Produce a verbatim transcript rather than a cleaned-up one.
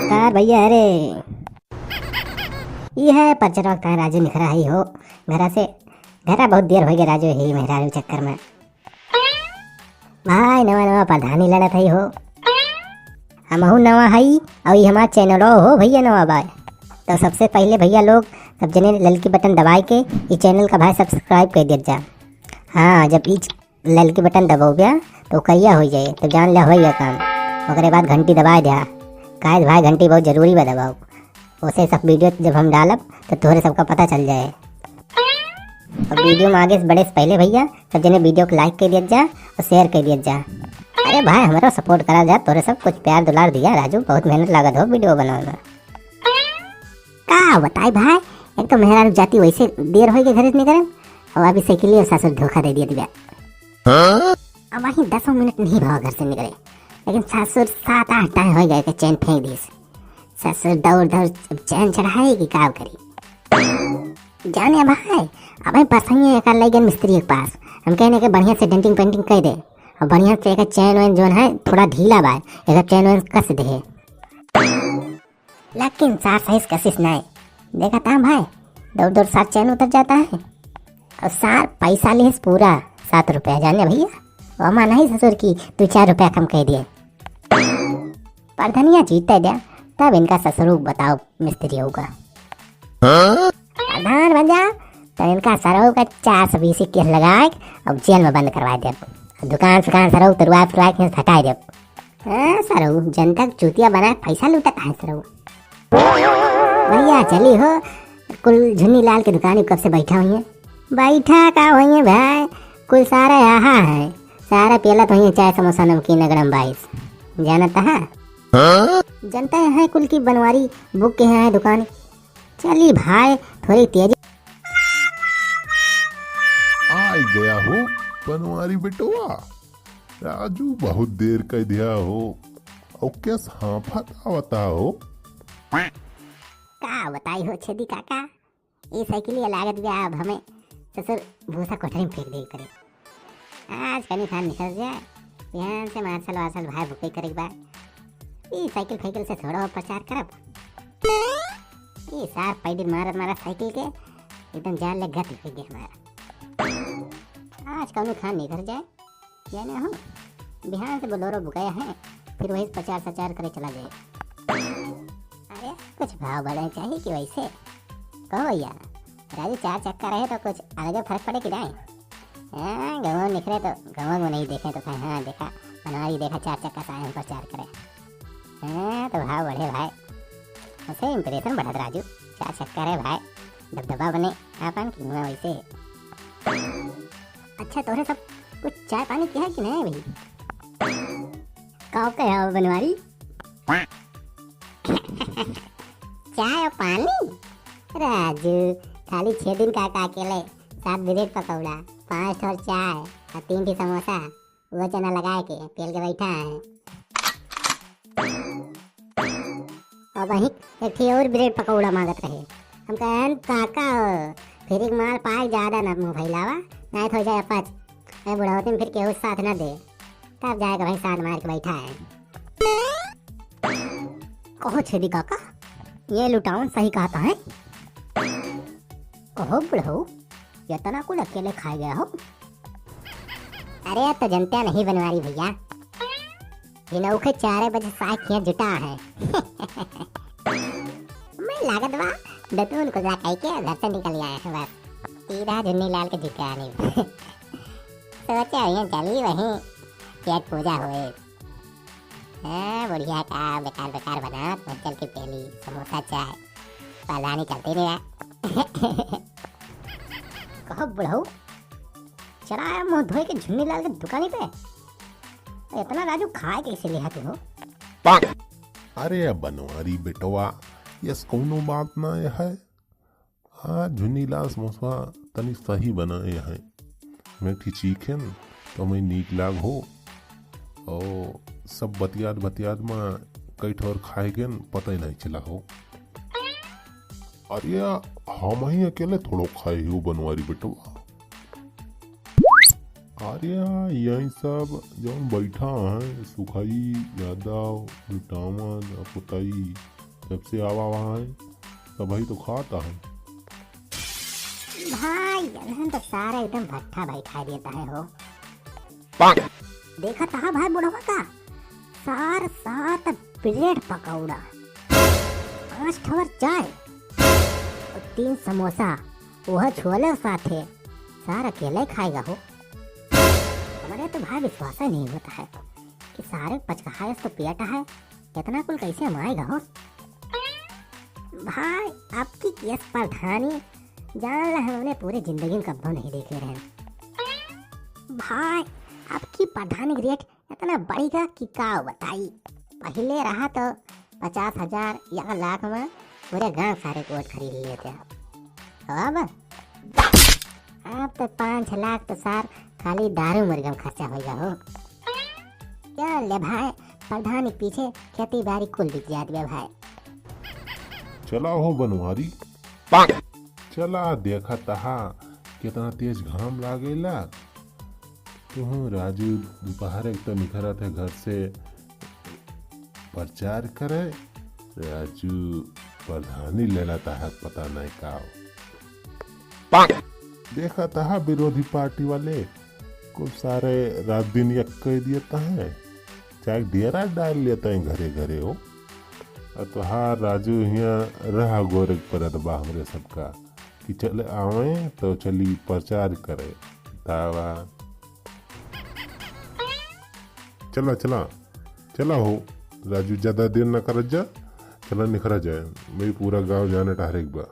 कार भैया, अरे, ई है परचरवा का राजू निकरा है हो घरा से। घरा बहुत देर होइ गए राजू, यही मेहरारू चक्कर में। भाई, नवा नवा प्रधानी लड़त है हो। हमहू नवा हई, और ई हमार चैनलो हो भैया नवा बाय। तो सबसे पहले भैया लोग, सब जने ललकी बटन दबाए के ई चैनल का भाई subscribe कर दिया जा। हाँ, जब ई ललकी बटन दबाओगे तो करिया हो जाए, तो जान ले हो गया काम। ओकरे बाद घंटी दबाए द्या, काहे भाई घंटी बहुत जरूरी बा दबाओ। ओसे सब video जब हम डालब तो तोहरे सबका पता चल जाए। और video में आगे से बढ़े से पहले भैया सब जने video को like कर दिया जा और share कर दिया जा। अरे भाई, हमरा support करा जा, तोहरे सब कुछ प्यार दुलार दिया राजू, बहुत मेहनत लागत हो video बनावे में। का बताई भाई, एक तो मेहरारू जाती वैसे देर होइ के घर से निकले, और अभी साइकिल और ससुर धोखा दे दिया दिया। अब वहीं दसों मिनट नहीं भावा घर से निकले, लेकिन ससुर सात आठ टाइम हो गए के चैन फेंक दीस। ससुर दौड़ दौड़ अब चैन चढ़ाए कि का करी। जाने भाई, अब परसों एकर ले गए मिस्त्री के पास, हम कहने के बढ़िया से denting painting कर दे, और बढ़िया से एकर चैन वैन जोन है थोड़ा ढीला बा, एकर चैन वैन कस दे। लेकिन सार सही से कसिस नहीं। देखा था भाई, दौड़ दौड़ सार चैन उतर जाता है। और सार पैसा लिहिस पूरा सात रुपया, जाने भैया, वमा नहीं ससुर की दो चार रुपया कम कर दिए। परधनिया जीते द्या, तब इनका ससुर को बताओ मिस्त्री होगा। प्रधान बन जा, तो इनका सरऊ का चार सौ बीस केस लगाए और जेल में बंद करवा दे। दुकान सुकान सरऊ तुरवा फुरवा के हटाए दे। हाँ सरऊ, जनता के चूतिया बना के पैसा लूटत है सरऊ। भैया चली हो, कुल झुन्नी लाल के दुकान कब से बैठा हुई है। बैठा का हुई है भाई, कुल सारा यहाँ है, सारा पियलत हुई है चाय समोसा नमकीन अगड़म बाईस। जानत है? जनता है कुल की बनवारी बुक के यहाँ है दुकान। चली भाई, थोड़ी तेजी। आई गया हो बनवारी बेटवा, राजू बहुत देर कर दिया हो, और क्या हाफत आवता हो? का बताई हो छेदी काका, ई साइकिलिया लागत बा अब हमें ससुर भूसा कोठरी में फेंक दे पड़े। आज कनी खान निकल जाए, बिहान से मार्शल वार्शल भाई बुके करे के बा। ई साइकिल फाइकिल से थोड़ा प्रचार करब। ई सार पैडिल मारत मारत साइकिल के एकदम जान ले गति हो गया हमारा। आज कौनो खान निकल जाए, जाने हो, बिहान से बोलोरो बुकाया है, फिर वही प्रचार सचार करे चला जाए। अरे, कुछ भाव बढ़े चाहिए कि वैसे? कहो भैया, राजू चार चक्का रहे तो कुछ अलगे फर्क पड़े कि नहीं? हाँ, गाँव निकले तो गाँव में नहीं देखे तो कहें, हाँ, देखा, बनवारी देखा, चार चक्का से आए हम प्रचार करे। हाँ, तो भाव बढ़े भाई, उसे impression बढ़त राजू, चार चक्का रहे भाई, दबदबा बने आपन कि हुआ वैसे। अच्छा, तोहरे सब कुछ चाय पानी किया है कि नहीं भाई? का कहे हो बनवारी? चाय और पानी? राजू, खाली छह दिन का, का अकेले सात ब्रेड पकौड़ा, पाँच ठो चाय और तीन ठो समोसा, वो चना लगा के पेल के बैठा है। अब वहीं एक ठे और ब्रेड पकौड़ा मांगत रहे। हम कहन, "काका हो, फिर एक माल पाए ज्यादा ना मुंह फैलावा, नहीं तो हो जाए अपच। ए बुढ़ौती में फिर केहू साथ ना दे।" तब जाके भाई साथ मार के बैठा है। कहो छेदी काका, ये लुटावन सही कहता है। कहो बुढ़ऊ, इतना कुल अकेले खाए गया हो? अरे, तो जनता नहीं बनवारी भैया, इनौखे चारे बजे साय खिया जुटा है। मैं लागत बा, दतून कुछ ना कह के घर से निकल आए हैं बस। सीधा झुन्नी लाल के दुकान ही। सोचे हुए चली वहीं पेट पूजा हुए। हाँ, बुढ़िया का बेकार बेकार बनात, मत चल के पहली समोसा चाय, प्रधानी चलते नहीं रहा। कहो बुढ़ऊ, चला आया मुंह धोए के झुन्नी लाल के दुकानी पे। इतना राजू खाए कैसे लिहा तू हो? अरे अब बनवारी बेटवा, यस कौनो बात ना है। आज झुन्नी लाल समोसा तनी सही बनाए हैं। मैं ठीक चीखेन तो मैं नीक लाग हो। और सब बतियात बतियात में कई ठोर खाए गेन पता ही नहीं चला हो। अरे, हम ही अकेले थोड़ो खाए हो बनवारी बेटवा। अरे, यही सब जौन बैठा है, सुखाई, यादव, लुटावन, अपुताई, जब से आवा वहाँ है, तब ही तो खाता है। भाई, इन्हन तो सारा एकदम भट्ठा बैठा देता है हो। देखा था भाई बुढ़वा का, सार सात ब्रेड पकौड़ा, पाँच ठवर चाय और तीन समोसा, वह छोले साथे, सार अकेले खाएगा हो। हमारे तो भाई विश्वास ही नहीं होता है कि सारे पचकहायस तो पेट है, इतना कुल कैसे माएगा हो? भाई, आपकी केस प्रधानी जान ला, हमने पूरे जिंदगी में कब्बो नहीं देखे रहे। भाई, आपकी प्रधानी ग्रेट इतना बढ़ेगा कि का बताई। पहले रहा तो पचास हजार या लाख में पूरे गांव सारे वोट खरीद लेते। अब, अब तो पाँच लाख तो सार खाली दारू मुर्गा में खर्चा होइगा हो। क्या ले भाई, प्रधानी पीछे खेती बाड़ी कुल बिक जात बे भाई। चला हो बनवारी, चला देखा तहा कितना तेज घाम लागेला। तुहूँ राजू दोपहर एक तो निकरत है घर से प्रचार करे, राजू प्रधानी लेला तहा पता नहीं का हो। देखा तहा विरोधी पार्टी वाले कुल सारे रात दिन एक कर दिए तहे, चाहे डेरा डाल लेते हैं घरे घरे हो। और तोहार राजू हियाँ रहा गोरे के परत बा हमरे सबका कि चले आवे तो चली प्रचार करे। तावा। चला, चला, चला हो राजू, ज्यादा देर ना करत जा, चला निकरा जाए, मैं पूरा गांव जाने टहरे के बा।